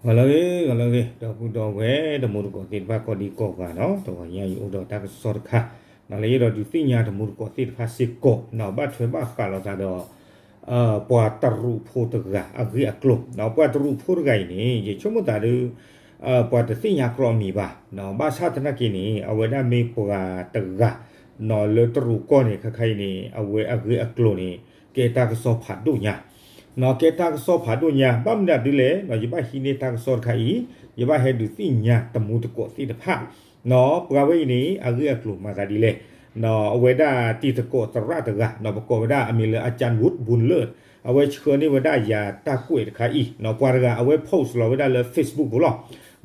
ဂီၤလၢအဂ့ၤ ဂီၤလၢအဂ့ၤ ဒီပုၢ်ဒီဝဲၢ်တံၤသကိးသ့ၣ်တဖၣ်ကိးဒံကိးဂၤနီၤ, တဂီၤညါအံၤအိၣ်ဒီးတၢ်ကစီၣ်တခါ လၢယအဲၣ်ဒိးဒုးသ့ၣ်ညါတံၤသကိးသ့ၣ်တဖၣ်စ့ၢ်ကီးနီၤ, ဘၣ်ထွဲဘၣ်ဃးလိာ်သးဒီး ပှၤတရူးဖိတဂၤအဂ့ၢ်အကျိၤ, ပှၤတရူးဖိတဂၤအံၤန့ၣ် ယဆိကမိၣ်သးဒီး ပှၤတသ့ၣ်ညါကျိာ်အမံၤဘၣ်, ဘၣ်ဆၣ်သနာ်က့န့ၣ် အဝဲဒၣ်မ့ၢ်ပှၤတဂၤ လၢတရူးကီၢ်န့ၣ် ခါခါအံၤန့ၣ် အဝဲအဂ့ၢ်အကျိၤန့ၣ် ကဲတၢ်ကစီၣ်ဖးဒိၣ်ညါ ကဲတၢ်ကစီၣ်ဖးဒိၣ်ညါ ဘၣ်မနုၤဒ်လဲၣ်, ယဘၣ်ဟံးန့ၢ်တၢ်ကစီၣ်တခါအံၤ ယဘၣ်ဟဲဒုးသ့ၣ်ညါတံၤသကိးသ့ၣ်တဖၣ် ပှၤဝဲအံၤန့ၣ် အဂ့ၢ်အကျိၤမၤသးဒ်လဲၣ်, အဝဲဒၣ်တံၤသကိးသရၣ်တဂၤ ပကိးဝဲဒၣ်အမံၤလၢ อาจารย์วุฒิ บุญเลิศ အဝဲဆှၢန့ၢ်ဝဲဒၣ်ယၤတၢ်ကွဲးတခါအံၤ ပှၤတဂၤအဝဲ post လီၤဝဲဒၣ်လၢ Facebook ပူၤလီ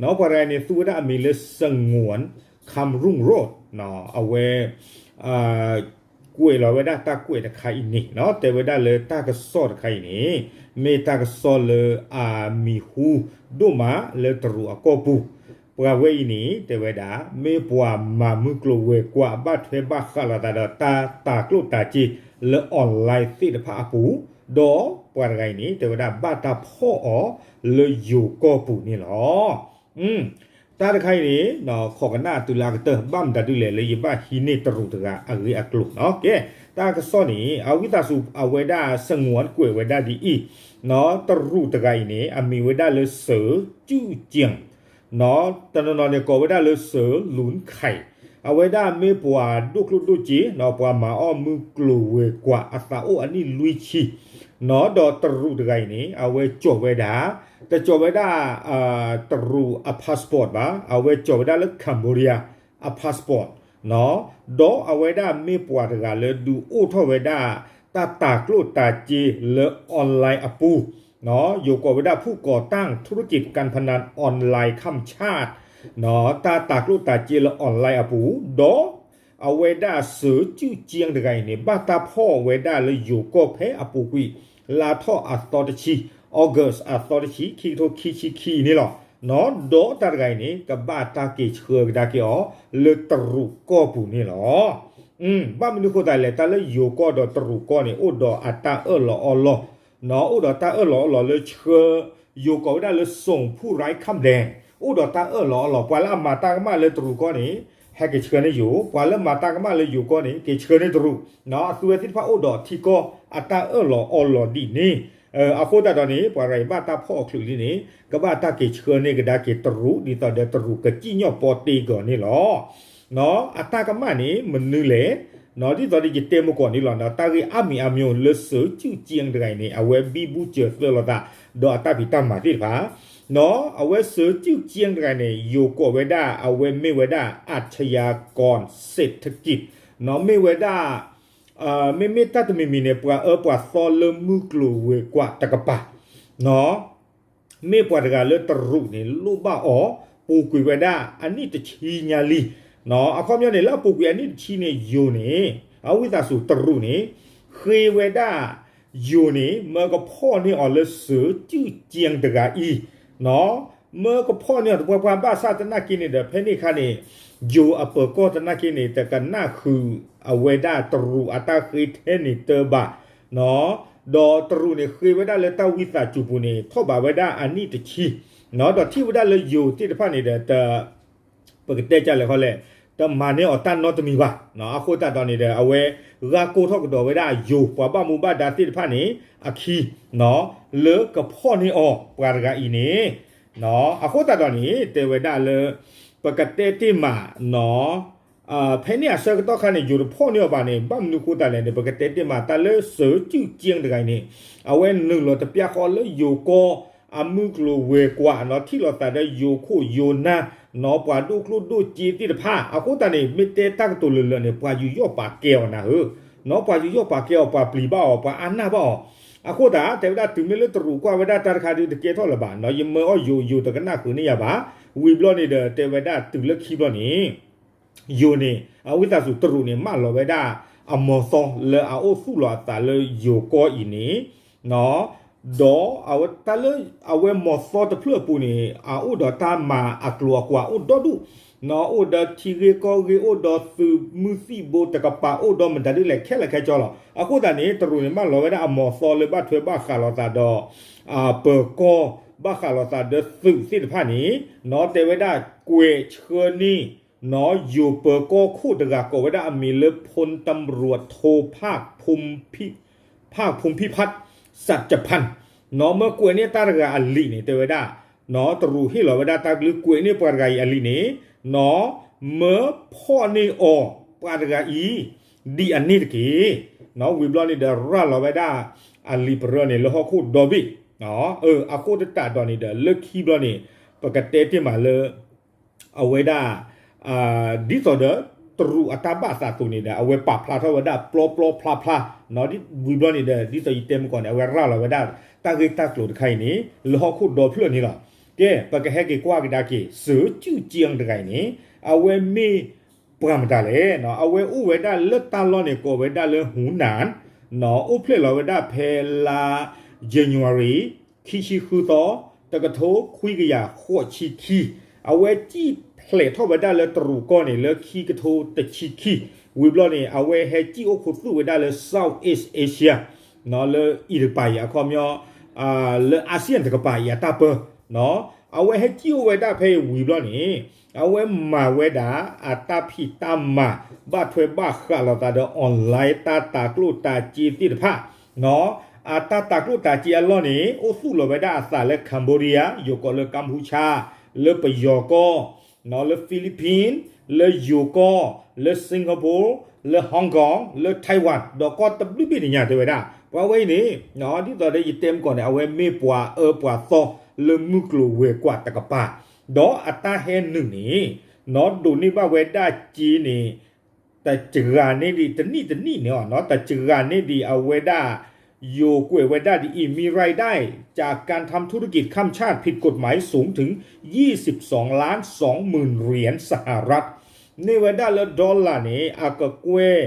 ၤ, ပှၤတဂၤန့ၣ် သူဝဲဒၣ်အမံၤလၢ สงวน คำรุ่งโรจน์ အဝဲ ကွဲးလီၤဝဲဒၣ်တၢ်ကွဲးတခါအံၤန့ၣ် တဲဝဲဒၣ်လၢတၢ်ကစီၣ်တခါအံၤန့ၣ် မ့ၢ်တၢ်ကစီၣ်လၢအမံၤဟူဒိၣ်မးလၢတရူးအကီၢ်ပူၤ, ပှၤဝဲအံၤန့ၣ် တဲဝဲဒၣ် မ့ၢ်ပှၤမၤမုၢ်ကျိၤဝဲၤကွာ် ဘၣ်ထွဲဘၣ်ဃးလိာ်သးဒီးတၢ်တၤကျိၣ်တၤစ့လၢ online သ့ၣ်တဖၣ်အပူၤ, ဒီးပှၤတဂၤအံၤန့ၣ် တဲဝဲဒၣ်ဘၣ်တၢ်ဖီၣ်အီၤလၢယိၤကီၢ်ပူၤန့ၣ်လီၤ. တၢ်တခါအံၤန့ၣ် ခိးကနၣ်တုၤလၢအကတၢၢ် ဘၣ်မတၤဒ်လဲၣ်လၢယဘၣ်ဟံးန့ၢ်တရူးတဂၤအဂ့ၢ်အကျိၤနီၤ. ကဲ တၢ်ကစီၣ်န့ၣ် အဝံသးစူၤ အဝဲဒၣ် สงวน ကွဲးဝဲဒၣ်ဒ်အံၤ, တရူးတဂၤအံၤန့ၣ် အမံၤဝဲဒၣ်လၢ စၢၤကုၣ်ကၠံ တနီၤနီၤန့ၣ် ကိးဝဲဒၣ်လၢ စၢၤလုၣ်ခၢၣ်, အဝဲဒၣ်မ့ၢ်ပှၤဒိၣ်ကျိၣ်ဒိၣ်စ့ ပှၤမၤအီၣ်မုၢ်ကျိၤဝဲၤကွာ်အသးအိၣ်အနံၣ်လွံၢ်ဆံ, ဒီးတရူးတဂၤအံၤန့ၣ် အဝဲကၠီၤဝဲဒၣ်, တကၠီၤဝဲဒၣ် တရူးအ passport ဘၣ်, အဝဲကၠီၤဝဲဒၣ်လၢ Cambodia အ passport, ဒီးအဝဲဒၣ်မ့ၢ်ပှၤတဂၤလၢဒုးအိၣ်ထီၣ်ဝဲဒၣ် တၢ်တၤကျိၣ်တၤစ့လၢ online အပူၤ, ယိၤကိးဝဲဒၣ် ผู้ก่อตั้งธุรกิจการพนันออนไลน์ข้ามชาติ တၢ်တၤကျိၣ်တၤစ့လၢ online အပူၤ, ဒီးအဝဲဒၣ် စၢၤကုၣ်ကၠံ တဂၤအံၤန့ၣ် ဘၣ်တၢ်ဖီၣ်ဝဲဒၣ်လၢယိၤကီၢ်ဖဲအပူၤကွံာ် လါထီၣ်အသီတဆံ, August အသီတဆံ ခံကထိခံဆံခံအံၤန့ၣ်လီၤ. ဒီးတၢ်တဂၤအံၤန့ၣ် ကဘၣ်တၢ်က့ၤဆှၢကဒါက့ၤအီၤ လၢတရူးကီၢ်ပူၤန့ၣ်လီၤ. ဘၣ်မနုၤဃိသတးလဲၣ်, တၢ်လၢယိၤကီၢ်ဒီးတရူးကီၢ်န့ၣ် အိၣ်ဒီးအတၢ်အၢၣ်လီၤအီလီၤ, အိၣ်ဒီးတၢ်အၢၣ်လီၤအီလီၤလၢဆှၢ, ယိၤကိးဝဲဒၣ်လၢ ส่งผู้ร้ายข้ามแดน အိၣ်ဒီးတၢ်အၢၣ်လီၤအီလီၤ, ပှၤလၢအမၤတၢ်ကမၣ်လၢတရူးကီၢ်န့ၣ် ဟဲက့ၤဆှၢန့ၢ်ယိၤ, ပှၤလၢမၤတၢ်ကမၣ်လၢယိၤကီၢ်န့ၣ် က့ၤဆှၢန့ၢ်တရူး, အသုဝဲသ့ၣ်တဖၣ်အိၣ်ဒီးထံကီၢ်အတၢ်အၢၣ်လီၤအီလီၤဒ်န့ၣ်, အဃိသတးဒီးန့ၣ် ပှၤတဂၤအံၤဘၣ်တၢ်ဖီၣ်အီၤချုးလံန့ၣ် ကဘၣ်တၢ်က့ၤဆှၢန့ၢ်ကဒါက့ၤတရူး ဒ်သိးဒီးတရူးကစံၣ်ညီၣ်ပီတ့ကီၤန့ၣ်လီၤ. အတၢ်ကမၣ်န့ၣ် မနုၤလဲၣ်, ဒ်သိးဒီးယတဲမုၢ်ကီၢ်န့ၣ်လီၤ, တၢ်ဂ့ၢ်အါမံၤအါမံၤလၢ စၢၤကုၣ်ကၠံ တဂၤအံၤန့ၣ် အဝဲဘံဘူစၢၤသၢလိာ်သး ဒီးအတၢ်ဖံးတၢ်မၤသ့ၣ်တဖၣ် အဝဲ စၢၤကုၣ်ကၠံ တဂၤအံၤန့ၣ် ယိၤကိးဝဲဒၣ် အဝဲမ့ၢ်ဝဲဒၣ် อาชญากรเศรษฐกิจ မ့ၢ်ဝဲဒၣ် မ့မ့ၢ်တၢ်တမံၤမံၤန့ၣ် ပှၤအၢပှၤသီလၢမုၢ်ကျိၤဝဲၤကွာ်တကပၤ မ့ၢ်ပှၤတဂၤလၢတရူးန့ၣ် လိၣ်ဘၣ်အီၤ ပူၤကွံာ်ဝဲဒၣ်အနံၣ်တဆံညါလံ. အခီပညီန့ၣ် လၢအပူၤကွံာ်အနံၣ်တဆံန့ၣ် ယိၤန့ၣ် အဝံသးစူၤတရူးန့ၣ် ဃ့ဝဲဒၣ် ယိၤန့ၣ် မၢကဖီၣ်န့ၢ်အီၤလၢ စၢၤကုၣ်ကၠံ တဂၤအံၤ, မၢကဖီၣ်န့ၢ်အီၤတပှၢ်ပှၢ် ဘၣ်ဆၣ်သနာ်က့န့ၣ်ဒီး ဖဲန့ၣ်အခါန့ၣ် ယိၤအပၢၤကီၢ်သနာ်က့န့ၣ် တကနၣ်ဃုာ်အဝဲဒၣ်တရူးအတၢ်ဃ့ထဲန့ၣ်တၢဘၣ် ဒီးတရူးန့ၣ် ဃ့ဝဲဒၣ်လၢတၢ်ဝံသးစူၤပူၤန့ၣ် ထီၣ်ဘးဝဲဒၣ်အနံၣ်တဆံ, ဒီးထံၣ်ဝဲဒၣ်လၢယိၤသ့ၣ်တဖၣ်န့ၣ်ဒီး ပကတဲကလဲာ်ခီလဲၣ်, တမၤန့ၢ်အီၤတၢ်နီတမံၤဘၣ်. အဃိသတးဒီးန့ၣ်ဒီး အဝဲ ဂၢ်ကိၢ်ထီၣ်ကဒီးဝဲဒၣ်ယိၤ ပှၤဘၣ်မူဘၣ်ဒါသ့ၣ်တဖၣ်န့ၣ် အခံ လၢကဖီၣ်န့ၢ်အီၤ ပှၤတဂၤအံၤန့ၣ်, အဃိသတးဒီးန့ၣ် တဲဝဲဒၣ်လၢ ပကတဲတ့ၢ်မး ဖဲန့ၣ်အဆၢကတီၢ်ခါန့ၣ် ယိၤတဖီၣ်န့ၢ်အီၤဘၣ်န့ၣ် ဘၣ်မနုၤဃိသတးလဲၣ်န့ၣ် ပကတဲတ့ၢ်မး တၢ်လၢ စၢၤကုၣ်ကၠံ တဂၤအံၤန့ၣ် အဝဲနုာ်လီၤတပျၢ်ဃီလၢယိၤကီၢ် အမုၢ်ကျိၤဝဲၤကွာ် ထံၣ်လိာ်သးဒီးယိၤခိၣ်ယိၤနၢ် ပှၤဒိၣ်ကျိၣ်ဒိၣ်စ့သ့ၣ်တဖၣ် အဃိသတးန့ၣ် မ့ၢ်တဲတၢ်ကတိၤလၢာ်လၢာ်န့ၣ် ပှၤယူးယီၣ်ပာ်ကဲအီၤနၤဧၢ, ပှၤယူးယီၣ်ပာ်ကဲအီၤ ပှၤပျံၤဘၣ်အီၤ ပှၤအါနၢ်ဘၣ်အီၤ, အဃိသတး တဲဝဲဒၣ်တုၤမ့ၢ်လၢတရူးကွၢ်ဝဲဒၣ်တၢ်တခါဒုးတကဲထီၣ်လၢၤဘၣ်, ယမၢအီၣ်ယိၤ ယိၤတကနၣ်ဃုာ်န့ၢ်ယၤဘၣ်, ဝံၤဘျီန့ၣ်ဒီး တဲဝဲဒၣ်တုၤလၢခံဘျီန့ၣ် ယိၤန့ၣ် အဝံသးစူၤတရူးန့ၣ် မၢလီၤဝဲဒၣ်အမီၤသီလၢအအိၣ်သူၣ်လီၤအသးလၢယိၤကီၢ်အံၤန့ၣ်, ဒီးတၢ်လၢအဝဲမီၤသီတဖျၢၣ်အပူၤန့ၣ် အအိၣ်ဒီးတၢ်မၤအကျိၤအကွာ်အိၣ်ဒီဒူၣ်, အိၣ်ဒီးထံဂ့ၢ်ကီၢ်ဂ့ၢ် အိၣ်ဒီးသုးမုၢ်သံၣ်ဘိတကပၤ အိၣ်ဒီးမတၤဒ်လဲၣ်ခဲလၢာ်ခဲဆ့လီၤ. အဃိသတးန့ၣ် တရူးန့ၣ် မၢလီၤဝဲဒၣ်အမီၤသီလၢဘၣ်ထွဲဘၣ်ဃးလိာ်သးဒီး ပၢၤကီၢ် ဘၣ်ဃးလိာ်သးဒီးသုးသ့ၣ်တဖၣ်န့ၣ် နီၢ် တဲဝဲဒၣ်ကွဲးဆှၢန့ၢ် နီၢ် ယိၤပၢၤကီၢ်ခိၣ်တဂၤကိးဝဲဒၣ်အမံၤလၢ พลตำรวจโทภาคภูมิพิ- ภาคภูมิพิพัฒน์ สัจจพันธ์ နီၢ် မၢကွဲးန့ၢ်တၢ်တဂၤအလံာ်န့ၣ် တဲဝဲဒၣ် နီၢ် တရူးဟ့ၣ်လီၤဝဲဒၣ်တၢ်ကလုၢ်ကွဲးန့ၢ်ပှၤတဂၤအံၤအလံာ်န့ၣ် နီၢ် မၢဖီၣ်န့ၢ်အီၤပှၤတဂၤအံၤ ဒ်အန့ၣ်တက့ၢ်. နီၢ် ဝံၤဘျီန့ၣ်ဒီးရၤလီၤဝဲဒၣ်အလံာ်ပရၢန့ၣ် လၢဟီၣ်ခိၣ်ဒီဘ့ၣ် အဃိသတးဒီးန့ၣ်ဒီး လၢခံဘျီန့ၣ် ပကတဲတ့ၢ်မးလၢ အဝဲဒၣ် ဒ်သိးဒီး တရူးအတၢ်ဘၣ်သးအသိးန့ၣ်ဒီး အဝဲပာ်ဖျါထီၣ်ဝဲဒၣ်ပျီပျီဖျါဖျါ နီၢ် ဒ်ဝံၤဘျီန့ၣ်ဒီး ဒ်သိးယတဲမုၢ်ကီၢ်န့ၣ် အဝဲရၤလီၤဝဲဒၣ် တၢ်ဂ့ၢ်တၢ်ကျိၤတခါအံၤန့ၣ် လၢဟီၣ်ခိၣ်ဒီဖျၢၣ်န့ၣ်လီၤ. ကဲ ပကဟဲက့ၤကွၢ်ကဒါက့ၤ စၢၤကၠူၣ်ကၠ့ၣ်တဂၤအံၤန့ၣ် အဝဲမ့ၢ်ပှၤမတၤလဲၣ်. နီၢ် အဝဲအိၣ်ဝဲဒၣ်လၢတၢ်လီၢ်န့ၣ် ကိးဝဲဒၣ်လၢ Hunan နီၢ် အိၣ်ဖျဲၣ်လီၤဝဲဒၣ်ဖဲလါ January ခံဆံဃုသီ တကထိခွံကယၤဃိးဆံခံ, အဝဲစံၣ်ဖျဲးထီၣ်ဝဲဒၣ်လၢတရူးကီၢ်န့ၣ် လၢခံကထိတဆံခံ, ဝံၤဘျီန့ၣ် အဝဲဟဲစံၣ်အိၣ်ခူသူၣ်ဝဲဒၣ်လၢ Southeast Asia နီၢ် လၢအံၤတကပၤအံၤ အခီပညီ လၢ ASEAN တကပၤအံၤအတၢ်ပၢ နီၢ် အဝဲဟဲစံၣ်အိၣ်ဝဲဒၣ်ဖဲအံၤဝံၤဘျီန့ၣ် အဝဲမၤဝဲဒၣ်အတၢ်ဖံးတၢ်မၤ ဘၣ်ထွဲဘၣ်ဃးလိာ်သးဒီး online တၢ်တၤကျိၣ်တၤစ့သ့ၣ်တဖၣ် နီၢ် အတၢ်တၤကျိၣ်တၤစ့အလီၢ်န့ၣ် အိၣ်သူၣ်လီၤဝဲဒၣ်အသးလၢ Cambodia ယိၤကီၢ်လၢ ကမ်ဖူချၣ်, လၢပယီၤကီၢ်, နီၢ် လၢ Philippines, လၢယိၤကီၢ်, လၢ Singapore, လၢ Hong Kong, လၢ Taiwan ဒီးကီၢ်တဘျုးဘ့ၣ်နံၤညါတဲဝဲဒၣ် ပှၤဝဲအံၤန့ၣ် နီၢ် ဒ်သိးဒီးယတဲမုၢ်ကီၢ်န့ၣ် အဝဲမ့ၢ်ပှၤအၢပှၤသီလၢမုၢ်ကျိၤဝဲၤကွာ်တကပၤ, ဒီးအတၢ်ဟဲနုာ်န့ၣ် နီၢ် ဒိးန့ၢ်ဘၣ်ဝဲဒၣ်စ့န့ၣ် တစှၤန့ၢ်ဒံးတနံၣ်တနံၣ်န့ၣ် နီၢ် တစှၤန့ၢ်ဒံးအဝဲဒၣ် ယိၤကွဲးဝဲဒၣ်ဒ်အံၤ มีรายได้จากการทำธุรกิจข้ามชาติผิดกฎหมายสูงถึง ยี่สิบสองล้านสองหมื่นเหรียญสหรัฐ န့ၢ်ဝဲဒၣ်လၢ dollar န့ၣ် အကကွဲၢ်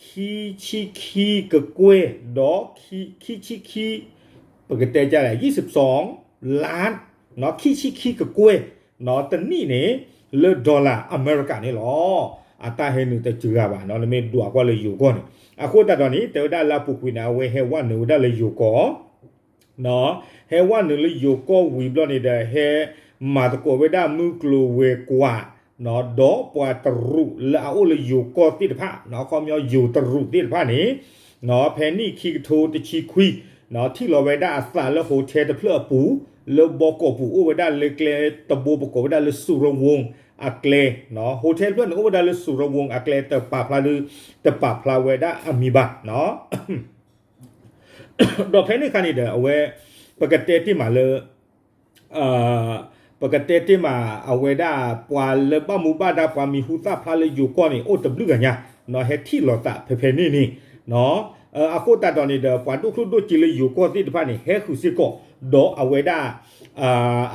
ခံဆံခံကကွဲၢ် ဒီး ခံဆံခံ ပကတဲလဲၣ် ယံၣ်စံးပစီ လါ ခံဆံခံကကွဲၢ် တနံၣ်န့ၣ် လၢ dollar အမဲရကၤန့ၣ်လီၤ. အတၢ်ဟဲနုာ်တစှၤဘၣ် နမ့ၢ်ဒွးကွၢ်လၢယိၤကီၢ်န့ၣ် အဃိသတးဒီးန့ၣ် တဲဝဲဒၣ်လၢအပူၤကွံာ်န့ၣ် အဝဲဟဲဝဲနုာ်ဝဲဒၣ်လၢယိၤကီၢ် ဟဲဝဲနုာ်လၢယိၤကီၢ်ဝံၤဘျီန့ၣ်ဒီး ဟဲမၤသကိးဝဲဒၣ်မုၢ်ကျိၤဝဲၤကွာ် ဒီးပှၤတရူးလၢအအိၣ်လၢယိၤကီၢ်သ့ၣ်တဖၣ် အခီပညီယိၤတရူးသ့ၣ်တဖၣ်န့ၣ် ဖဲနံၣ်ခံကထိတဆံခွံ ထံၣ်လီၤဝဲဒၣ်အသးလၢ hotel တဖျၢၣ်အပူၤ လၢဘီကီးပူၤ အိၣ်ဝဲဒၣ်လၢကျဲတဘိပကိးဝဲဒၣ်လၢ စူရဝူၤ အကျဲ hotel တဖျၢၣ်န့ၣ် အိၣ်ဝဲဒၣ်လၢ စူရဝူၤ အကျဲ တပာ်ဖျါဒု တပာ်ဖျါဝဲဒၣ်အမံၤဘၣ် ဒီးဖဲန့ၣ်အခါန့ၣ်ဒီး အဝဲ ပကတဲတ့ၢ်မးလၢ ပကတဲတ့ၢ်မး အဝဲဒၣ်ပှၤလၢဘၣ်မူဘၣ်ဒါ ပှၤမံၤဟူသၣ်ဖျါလၢယိၤကီၢ်န့ၣ် အိၣ်တဘျုးဂၤညါ ဟဲထံၣ်လိာ်သးဖဲဖဲန့ၣ်န့ၣ် အဃိသတးဒီးန့ၣ်ဒီး ပှၤဒိၣ်ကျိၣ်ဒိၣ်စ့လၢယိၤကီၢ်သ့ၣ်တဖၣ်န့ၣ် ဟဲဃုာ်စ့ၢ်ကီး ဒီးအဝဲဒၣ်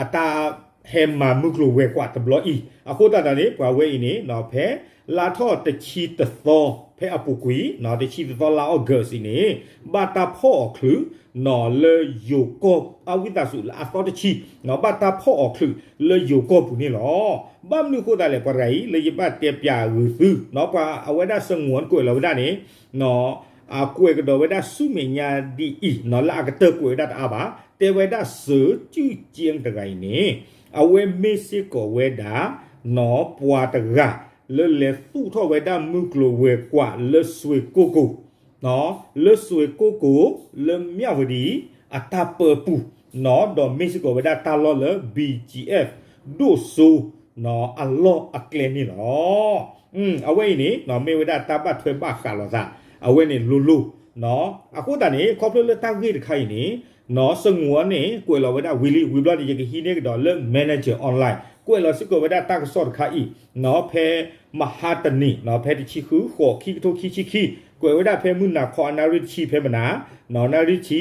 အတၢ်ဟဲမၤမုၢ်ကျိၤဝဲၤကွာ်တဘျီအံၤ အဃိသတးဒီးန့ၣ် ပှၤဝဲအံၤန့ၣ် ဖဲလါထီၣ်တဆံတသီ ဖဲအပူၤကွံာ် တဆံတသီလါ August အံၤန့ၣ် ဘၣ်တၢ်ဖီၣ်အီၤချုး လၢယိၤကီၢ်အဝံသးစူၤလၢအသီတဆံ ဘၣ်တၢ်ဖီၣ်အီၤချုးလၢယိၤကီၢ်ပူၤန့ၣ်လီၤ. ဘၣ်မနုၤအဃိသတးလဲၣ် ပှၤတဂၤအံၤ လၢယဘၣ်တဲပၠးဂုာ်သု ပှၤအဝဲဒၣ် စငိၣ် ကွဲးလီၤဝဲဒၣ်န့ၣ် အကွဲးကဒီးဝဲဒၣ်ဆူမဲာ်ညါဒ်အံၤ လၢအကတၢၢ်ကွဲးဝဲဒၣ်တအါဘၣ် တဲဝဲဒၣ် စၢၤကၠူၣ်ကၠ့တဂၤအံၤန့ၣ် အဝဲမ့ၢ်စ့ၢ်ကီးဝဲဒၣ် ပှၤတဂၤ လၢလဲၤသူၣ်ထီၣ်ဝဲဒၣ်မုၢ်ကျိၤဝဲၤကွာ်လၢစွ့ၣ်ကိၢ်ကိၢ် လၢစွ့ၣ်ကိၢ်ကိၢ် လၢမၠၣ်ဝတံၤ အတၢ်ပၢပူၤ ဒီးမ့ၢ်စ့ၢ်ကီးဝဲဒၣ်တၢ်လီၢ်လၢ ဘံၣ်ကၠံၣ်အဲၣ် ဒိၣ်စိ အလီၢ်အကျဲန့ၣ်လီၤ. အဝဲအံၤန့ၣ် မ့ၢ်ဝဲဒၣ်တၢ်ဘၣ်ထွဲဘၣ်ဃးလိာ်သး အဝဲန့ၣ်လိၤလိၤ အဃိသတးန့ၣ် ခီဖျိလၢတၢ်ဂ့ၢ်တခါအံၤန့ၣ် စငိၣ်န့ၣ် ကွဲးလီၤဝဲဒၣ်ဝံၤလံ ဝံၤဘျီန့ၣ် ယကဟံးန့ၢ်ကဒီးလၢ Manager Online ကွဲးလီၤစ့ၢ်ကီးဝဲဒၣ်တၢ်ကစီၣ်တခါအံၤ ဖဲမဟါတနံၤ ဖဲတဆံဃု ဃိး ခံကထိခံဆံခံ ကွဲးဝဲဒၣ်ဖဲမုၢ်နၤခီအနၣ်ရံၣ်တဆံဖဲမနၤ နၣ်ရံၣ်တဆံ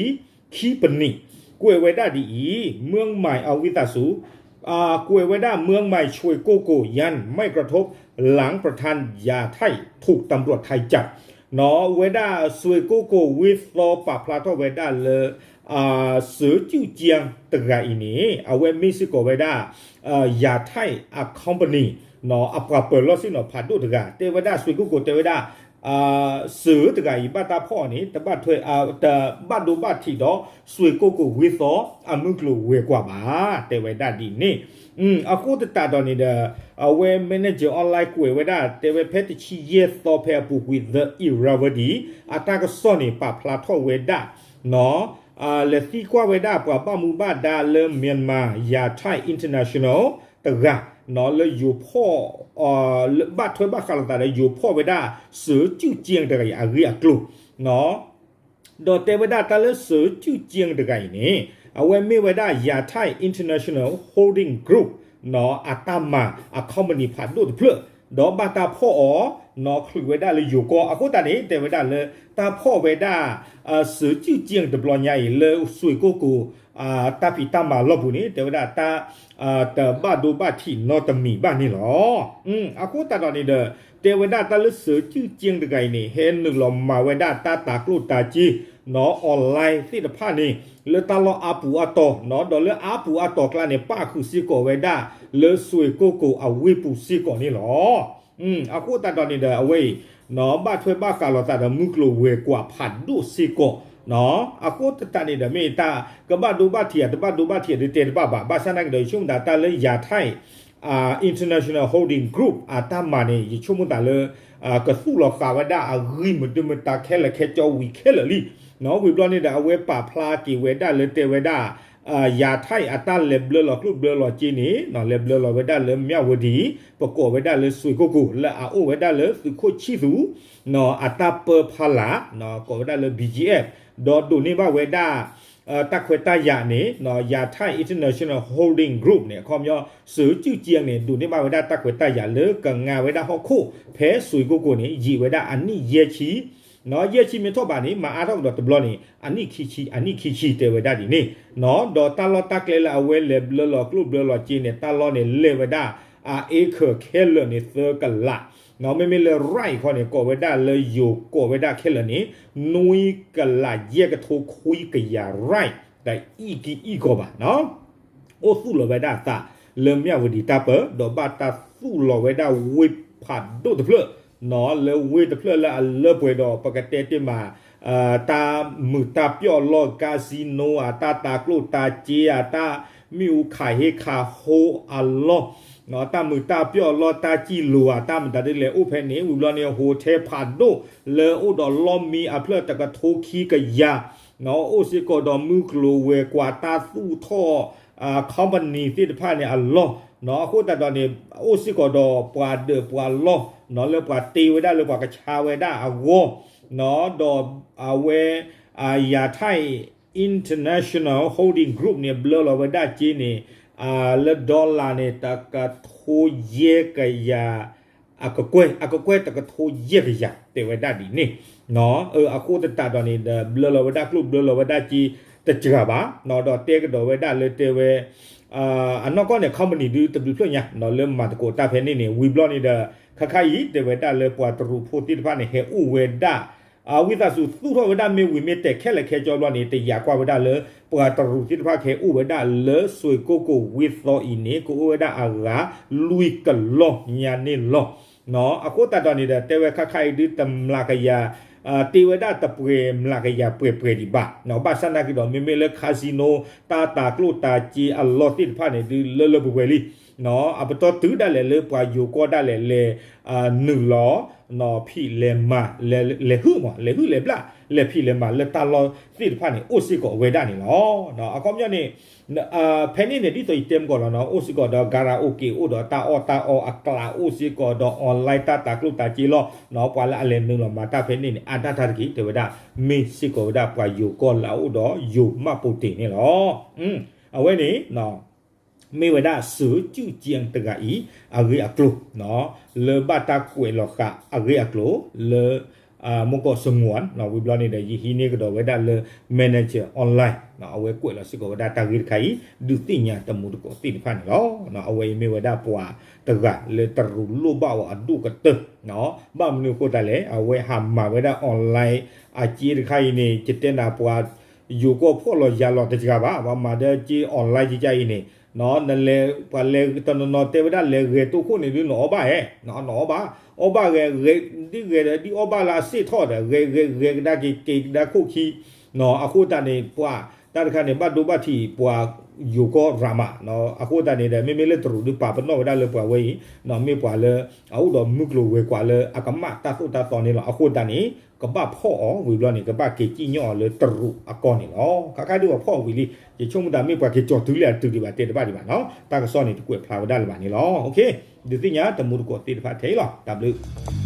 ခံပနံး ကွဲးဝဲဒၣ်ဒ်အံၤ เมืองใหม่ အဝံသးစူၤ ကွဲးဝဲဒၣ် เมืองใหม่ ช่วยโก้โก้ ยังไม่กระทบ หลังประธานหย่าไถ่ ถูกตำรวจไทยจับ ဝဲဒၣ်စွ့ၣ်ကိၢ်ကိၢ်ဝံသီပာ်ဖျါထီၣ်ဝဲဒၣ်လၢ စၢၤကၠူၣ်ကၠ့တဂၤအံၤန့ၣ် အဝဲမ့ၢ်စ့ၢ်ကီးဝဲဒၣ် ယၤထၣ်အ company အပှၤပၢၤလီၢ်ဆ့ၣ်နီၤဖးဒိၣ်တဂၤ တဲဝဲဒၣ်စွ့ၣ်ကိၢ်ကိၢ်တဲဝဲဒၣ် စၢၤတဂၤအံၤ ဘၣ်တၢ်ဖီၣ်အီၤန့ၣ် တဘၣ်ထွဲ တဘၣ်ဒိဘၣ်ထံးဒီး စွ့ၢ်ကိၣ်ကိၣ်ဝ့သီအမုၢ်ကျိၤဝဲၤကွာ်ဘၣ် တဲဝဲဒၣ်ဒ်န့ၣ်. အဃိသတးဒီးန့ၣ်ဒီး အဝဲ Manager Online ကွဲးဝဲဒၣ် တဲဝဲဖဲတဆံယဲၢ်သီဖဲအပူၤကွံာ် The Irrawaddy အတၢ်ကစီၣ်န့ၣ် ပာ်ဖျါထီၣ်ဝဲဒၣ် လဲၤသံကွၢ်ဝဲဒၣ်ပှၤဘၣ်မူဘၣ်ဒါလၢ Myanmar Yatai International တဂၤ လၢယိၤဖီၣ် ဘၣ်ထွဲဘၣ်ဃးလိာ်သးဒီးယိၤဖီၣ်ဝဲဒၣ် စၢၤကၠူၣ်ကၠ့တဂၤအံၤအဂ့ၢ်အကျိၤ ဒီးတဲဝဲဒၣ်တၢ်လၢစၢၤကၠူၣ်ကၠ့တဂၤအံၤန့ၣ် အဝဲမ့ၢ်ဝဲဒၣ် Yatai International Holding Group အတၢ်မၤအ company ဖးဒိၣ်တဖျၢၣ် ဒီးဘၣ်တၢ်ဖီၣ်အီၤ နီၢ်ချုးဝဲဒၣ်လၢယိၤကီၢ် အဃိသတးန့ၣ် တဲဝဲဒၣ်လၢ တၢ်ဖီၣ်ဝဲဒၣ် စၢၤကၠူၣ်ကၠ့တဘျီညါအံၤ လၢစွ့ၢ်ကိၣ်ကိၣ် တၢ်ဖံးတၢ်မၤလီၢ်ပူၤန့ၣ် တဲဝဲဒၣ်တၢ် တဘၣ်ဒိဘၣ်ထံးနီတမံၤဘၣ်န့ၣ်လီၤ. အဃိသတးဒီးန့ၣ်ဒီး တဲဝဲဒၣ်တၢ်လၢစၢၤကၠူၣ်ကၠ့တဂၤအံၤန့ၣ် ဟဲနုာ်လီၤမၤဝဲဒၣ်တၢ်တၤကျိၣ်တၤစ့ online သ့ၣ်တဖၣ်န့ၣ် လၢတၢ်လီၢ်အါပူၤအါတီၤ ဒီးလၢအါပူၤအါတီၤကျါန့ၣ် ပၣ်ဃုာ်စ့ၢ်ကီးဝဲဒၣ် လၢစွ့ၢ်ကိၣ်ကိၣ်အဝ့ၢ်ပူၤစ့ၢ်ကီးန့ၣ်လီၤ. အဃိသတးဒီးန့ၣ်ဒီး အဝဲအံၤ ဘၣ်ထွဲဘၣ်ဃးလိာ်သးဒီးမုၢ်ကျိၤဝဲၤကွာ်ဖးဒိၣ်စ့ၢ်ကီး အဃိသတးန့ၣ်ဒီး မ့ၢ်တၢ်ကဘၣ်ဒိဘၣ်ထံးဧါ တဘၣ်ဒိဘၣ်ထံးဧါ ဒုးတဲတဘၣ်ဘၣ်. ဘၣ်ဆၣ်သနာ်က့ဒီး ယဆိကမိၣ်သးတၢ်လၢ Yatai International Holding Group အတၢ်မၤန့ၣ် ယဆိကမိၣ်သးလၢ ကသူၣ်လီၤဃာ်ဝဲဒၣ်အဂံၢ်မုာ်ဒုမုာ်တၢ်ခဲလၢာ်ခဲဆ့ဝံၤခဲလၢာ်လံ. ဝံၤဘျီန့ၣ်ဒီး အဝဲပာ်ဖျါက့ၤဝဲဒၣ်လၢတဲဝဲဒၣ် Yatai အတၢ်လဲၤဘျၢလီၤကျိၣ်ဘျၢလီၤစ့န့ၣ် လဲၤဘျၢလီၤဝဲဒၣ်လၢ မၠၣ်ဝတံၤ ပကိးဝဲဒၣ်လၢစွ့ၢ်ကိၣ်ကိၣ် လၢအအိၣ်ဝဲဒၣ်လၢသုးခိၣ်ဆံၣ်သူး အတၢ်ပၢဖီလာ် ကိးဝဲဒၣ်လၢ ဘီကၠံၣ်အဲၣ် ဒီးဒိးန့ၢ်ဘၣ်ဝဲဒၣ် တၢ်ခွဲးတၢ်ယာ်န့ၣ် Yatai International Holding Group န့ၣ် အခီပညီ စၢၤကၠူၣ်ကၠ့န့ၣ် ဒိးန့ၢ်ဘၣ်ဝဲဒၣ်တၢ်ခွဲးတၢ်ယာ်လၢကငါဝဲဒၣ်ဟီၣ်ခိၣ် ဖဲစွ့ၢ်ကိၣ်ကိၣ်န့ၣ် ယံာ်ဝဲဒၣ်အနံၣ်ယဲၢ်ဆံ ယဲၢ်ဆံမ့ၢ်ထီၣ်ဘးန့ၣ် မၤအါထီၣ်ကဒီးတဘျီန့ၣ် အနံၣ်ခံဆံ အနံၣ်ခံဆံ တဲဝဲဒၣ်ဒ်န့ၣ် ဒီးတၢ်လီၢ်တၢ်ကျဲလၢအဝဲလဲၤဘျၢလီၤကျိၣ်ဘျၢလီၤစ့န့ၣ် တၢ်လီၢ်န့ၣ်လဲၢ်ဝဲဒၣ် အ acre ခဲလၢာ်န့ၣ် သၢကလး မ့မ့ၢ်လၢ right ခီန့ၣ် ကိးဝဲဒၣ်လၢယိၤကိးဝဲဒၣ်ခဲလၢာ်န့ၣ် နွံကလးယဲၢ်ကထိခွံကယၤ right တအံၣ်ကံအံၣ်ကီးဘၣ် အိၣ်သူၣ်လီၤဝဲဒၣ်အသးလၢမၠၣ်ဝတံၤတၢ်ပၢ ဒီးဘၣ်တၢ်သူၣ်လီၤဝဲဒၣ်ဝ့ၢ်ဖးဒိၣ်တဖျၢၣ် လၢဝ့ၢ်တဖျၢၣ်လၢအလၢပှဲၤဒီး ပကတဲတ့ၢ်မး တၢ်မုာ်တၢ်ပျီၣ်အလီၢ် casino ဧါ တၢ်တၤကျိၣ်တၤစ့ဧါ တၢ်မ့ၣ်အူခးဟ့ခးဟိအလီၢ် တၢ်မုာ်တၢ်ပျီၣ်အလီၢ် တၢ်စံၣ်လိၤဧါ တၢ်မတၤဒ်လဲၣ် အိၣ်ဖဲန့ၣ် ဝံၤဘျီန့ၣ် hotel ဖးဒိၣ် လၢအိၣ်ဒီးလီၢ်မံအဖျၢၣ်တကထိခံကယၤ အိၣ်စ့ၢ်ကီးဒီးမုၢ်ကျိၤဝဲၤကွာ်တၢ်သူၣ်ထီၣ် company သ့ၣ်တဖၣ်န့ၣ်အလီၢ် အဃိသတးဒီးန့ၣ် အိၣ်စ့ၢ်ကီးဒီးပှၤဒၢးပှၤလီၢ် လၢပှၤတ့ဝဲဒၣ်လၢပှၤကဆါဝဲဒၣ်အဂီၢ် ဒီးအဝဲ Yatai International Holding Group န့ၣ် ဘျၢလီၤဝဲဒၣ်စ့န့ၣ် လၢ dollar န့ၣ် တကထိယဲၢ်ကယၤ အကကွဲၢ် အကကွဲၢ်တကထိယဲၢ်ကယၤ တဲဝဲဒၣ်ဒ်န့ၣ် အဃိသတးဒီးန့ၣ်ဒီး ဘျၢလီၤဝဲဒၣ်ကျိၣ်ဘျၢလီၤဝဲဒၣ်စ့တစှၤဘၣ် ဒီးတဲကဒီးဝဲဒၣ်လၢတဲဝဲ အနီၢ်ကီၢ်န့ၣ် company ဒုတဘျုးဖျၢၣ်ညါ လၢမၤသကိးတၢ်ဖဲန့ၣ်န့ၣ် ဝံၤဘျီန့ၣ်ဒီး ခါခါအံၤ တဲဝဲဒၣ်လၢပှၤတရူးဖိသ့ၣ်တဖၣ်န့ၣ် ဟဲအိၣ်ဝဲဒၣ် ဝံသးစူၤသူၣ်ထီၣ်ဝဲဒၣ်မ့ၢ်ဝံၤမ့ၢ်တဲာ်ခဲလၢာ်ခဲဆ့ဘျီန့ၣ် တယာ်ကွၢ်ဝဲဒၣ်လၢ ပှၤတရူးသ့ၣ်တဖၣ်ကဟဲအိၣ်ဝဲဒၣ်လၢစွ့ၢ်ကိၣ်ကိၣ်ဝ့ၢ်သီအံၤန့ၣ် ကအိၣ်ဝဲဒၣ်အဂၤလွံၢ်ကလီၢ်ညါန့ၣ်လီၤ. အဃိသတးဒီးန့ၣ်ဒီး တဲဝဲခါခါအံၤဒုတမျးကယၤ တ့ဝဲဒၣ်တပှဲၤမျးကယၤပှဲၤပှဲၤဒံးဘၣ်. ဘၣ်ဆၣ်သနာ်က့ဒီး မ့မ့ၢ်လၢ casino တၢ်တၤကျိၣ်တၤစ့အလီၢ်သ့ၣ်တဖၣ်န့ၣ် ဒုလၢလၢပှဲၤပှဲၤလံ အပတီၢ်တုၤဒၣ်လဲာ်လၢပှၤယိၤကီၢ်ဒၣ်လဲာ်လဲၤ နုာ်လီၤ ဖံးလဲၤမၤ လဲၤဟုၣ်မး လဲၤဟုၣ်လဲၤဘျၣ် လဲၤဖံးလဲၤမၤလၢတၢ်လီၢ်သ့ၣ်တဖၣ်န့ၣ် အိၣ်စ့ၢ်ကီးဝဲဒၣ်န့ၣ်လီၤ. အခီပညီန့ၣ် ဖဲန့ၣ်န့ၣ် ဒ်သိးယတဲမ့ၢ်ကီးလီၤနီၤ အိၣ်စ့ၢ်ကီးဒီး karaoke အိၣ်ဒီးတၢ်အီၣ်တၢ်အီအကျးအိၣ်စ့ၢ်ကီးဒီး online တၢ်တၤကျိၣ်တၤစ့လီၢ် ပှၤလၢအလဲၤနုာ်လီၤမၤတၢ်ဖဲန့ၣ်န့ၣ် အါဒၣ်တၢ်တက့ၢ် တဲဝဲဒၣ် မ့ၢ်စ့ၢ်ကီးဝဲဒၣ်ပှၤယိၤကီၢ်လၢအအိၣ်ဒီးယိၤမှတ်ပုံတင်န့ၣ်လီၤ. အဝဲန့ၣ် မ့ၢ်ဝဲဒၣ် စၢၤကၠူၣ်ကၠ့တဂၤအံၤ အဂ့ၢ်အကျိၤ လၢဘၣ်တၢ်ကွဲးလီၤဃာ်အဂ့ၢ်အကျိၤ လၢ မ့ၢ်ကီး စငိၣ် ဝံၤဘျီန့ၣ်ဒီး ယဟံးန့ၢ်ကဒီးဝဲဒၣ်လၢ manager online အဝဲကွဲးလီၤစ့ၢ်ကီးဝဲဒၣ်တၢ်ဂ့ၢ်တခါအံၤ ဒုးသ့ၣ်ညါတမူတကိးသ့ၣ်တဖၣ်န့ၣ်လီၤ. အဝဲအံၤမ့ၢ်ဝဲဒၣ်ပှၤတဂၤလၢတရူးလိၣ်ဘၣ်အီၤအဒိၣ်ကတၢၢ် ဘၣ်မနုၤအဃိသတးလဲၣ် အဝဲဟးမၤဝဲဒၣ် online အစ့တခါအံၤန့ၣ် ယတဲနၤပှၤ ယိၤကီၢ်ဖှီၣ်လီၤယာ်လီၤတစှၤဘၣ် ပှၤမၤဒီးစ့ online ကကါအံၤန့ၣ် နလဲၤ ပှၤလဲၤတနီၤနီၤတဲဝဲဒၣ်လဲၤဂဲၤတိခိၣ်န့ၣ်ဒုး နအီၣ်ဘၣ်ဧါ, နအီၣ်ဘၣ်, အီၣ်ဘၣ်ဂဲၤ, ဒ်ဂဲၤဒီးဒ်အီၣ်ဘၣ်လၢအစ့ၣ်ထီၣ်ဒီး ဂဲၤဂဲၤဂဲၤကဒါက့ၤ က့ၤကဒါခိၣ်ခံ, အဃိသတးန့ၣ် ပှၤတၢ်တခါန့ၣ် ဘၣ်ဒိဘၣ်ထံးပှၤယိၤကီၢ်ရၤမး, အဃိသတးန့ၣ်ဒီး မ့မ့ၢ်လၢတရူးဒုးပာ်ပနီၣ်ဝဲဒၣ်လၢပှၤဝဲအံၤ, မ့ၢ်ပှၤလၢ အအိၣ်ဒီးမုၢ်ကျိၤဝဲၤကွာ်လၢအကမၣ်တၢ်သိၣ်တၢ်သီန့ၣ်လီၤ. အဃိသတးန့ၣ် ကဘၣ်ဖီၣ်အီၤဝံၤဘျီန့ၣ် ကဘၣ်က့ၤစံၣ်ညီၣ်အီၤလၢတရူးအကီၢ်န့ၣ်လီၤ. ခါခါဒုးပှၤဖီၣ်အီၤဝံၤလံ, ယဆိကမိၣ်တၢ်မ့ၢ်ပှၤက့ၤကၠီၤတုၤလၢအတုၤဒံးဘၣ်တဲတဘၣ်ဒံးဘၣ်နီၤ, တၢ်ကစီၣ်န့ၣ်တကွဲးဖျါဝဲဒၣ်လၢၤဘၣ်န့ၣ်လီၤ. ဒုးသ့ၣ်ညါတမူတကိးသ့ၣ်တဖၣ်ထဲအံၤလီၤ. တၢ်ဘျုး